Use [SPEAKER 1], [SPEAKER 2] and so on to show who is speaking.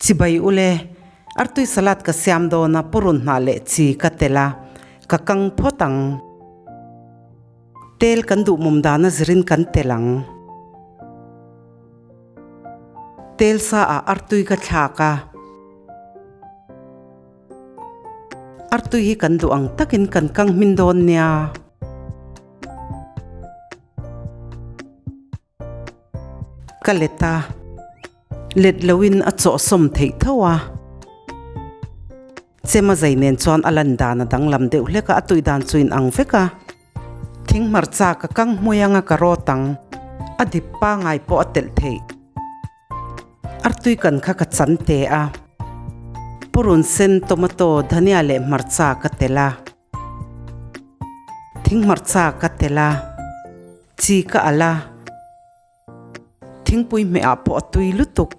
[SPEAKER 1] Chibai ule, artui salad ka siam dawn a purun hnah leh chi ka tel a, ka kang phawt ang. Tel kan duh mum dana zirin kan tel ang. Tel sa ah artui ka thlak a. Artui hi kan duh ang takin kan kang hmin dawn nia. Ka let a, let loin a chawhsawm theih tho a. Chema zai nen chuan a lan dan a danglam deuh hlek a, a tui dan chu inang vek a. Thing hmarcha ka kang hmui anga ka rawt ang, a dip pangai pawh a telh theih. Artui kan kha ka chan te a, purun sen, tomato, dhania leh hmarcha ka telh a. Thing hmarcha ka telh a, chi ka alh a, thingpui hmeh ah pawh a tui lutuk.